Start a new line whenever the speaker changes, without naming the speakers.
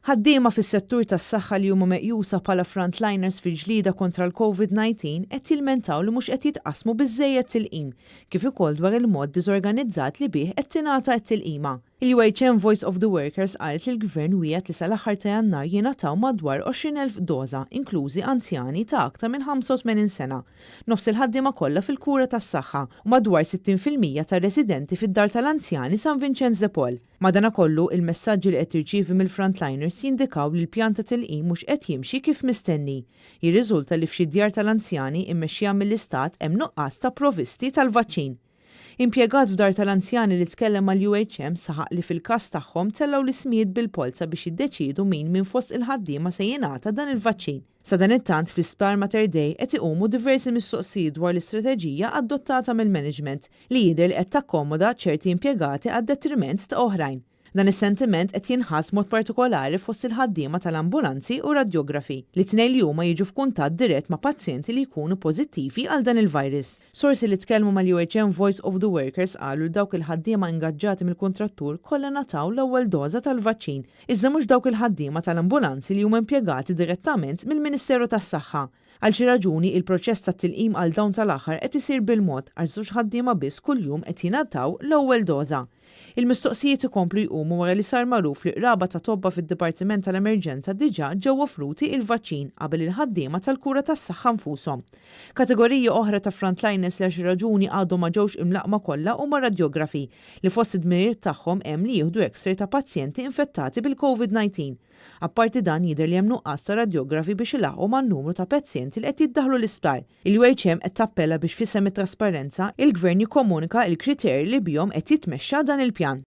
Ħaddiema fis-settur tas-saħħa li huma meqjusa bħala frontliners fil-ġlieda kontra l-Covid-19 qed jilmentaw li mhux qed jitqassmu biżżejjed tilqim, kif ukoll dwar il-mod diżorganizzat li bih qed tingħata t-tilqima. Il-UHM Voice of the Workers qalet li l-Gvern wiegħed li sal-aħħar ta' Jannar jingħataw madwar 20,000 doża, inklużi anzjani ta' aktar minn 85 sena, nofs il-ħaddiema kollha fil-kura tas-saħħa u madwar 60% tar-residenti fid-Dar tal-Anzjani San Vinċenz de Paul. Madanakollu, il-messaġġi li qed tirċievi mill-frontliners jindikaw li l-pjan ta' tilqim mhux qed jimxi kif mistenni. Jirriżulta li f'xi djar tal-anzjani immexxija mill-Istat hemm nuqqas ta' provvisti tal-vaċċin. Impjegat f'dar tal-anzjani li tkellem mal-UHM saħaq li fil-każ tagħhom tellgħu l-ismijiet bil-polza biex jiddeċiedu min minn fost il-ħaddiema se jingħata dan il-vaċċin. Sadanittant, fl-Isptar Mater Dei qed iqumu diversi mistoqsijiet dwar l-istrateġija adottata mill-management li jidher li qed takkomoda ċerti impjegati għad-detriment ta' oħrajn. Dan is-sentiment qed jinħass b'mod partikolari fost il-ħaddiema tal-ambulanzi u radjografi, li t-tnejn li huma jiġu f'kuntatt dirett ma' pazjenti li jkunu pożittivi għal dan il-virus. Sorsi li tkellmu mal-UHM Voice of the Workers qalu li dawk il-ħaddiema ingaġġati mill-kuntrattur kollha ngħataw l-ewwel doża tal-vaċċin, iżda mhux dawk il-ħaddiema tal-ambulanzi li huma impjegati direttament mill-Ministeru tas-Saħħa. Għal xi raġuni, il-proċess tat-tilqim għal dawn tal-aħħar qed isir bil-mod għax żewġ ħaddiema biss kuljum qed jingħataw l-ewwel doża. Il-mistoqsijiet ikomplu jqumu wara li sar magħruf li qraba ta' tobba fid-Dipartiment tal-Emerġenza diġà ġew offruti il-vaċċin qabel il-ħaddiema tal-kura tas-saħħa nfushom. Kategoriji oħra ta' frontliners li għal xi raġuni għadhom ma ġewx imlaqqma kollha huma radjografi, li fost id-dmirijiet tagħhom hemm li jieħdu x-ray ta' pazjenti infettati bil-Covid-19. Apparti dan, jidher li hemm nuqqas ta' radjografi biex ilaħħqu man-numru ta' pazjenti li qed jiddaħlu l-isptar. Il-UHM qed tappella biex f'isem it-trasparenza, il-Gvern jikkomunika l-kriterji li bihom qed jitmexxa dan il-pjan.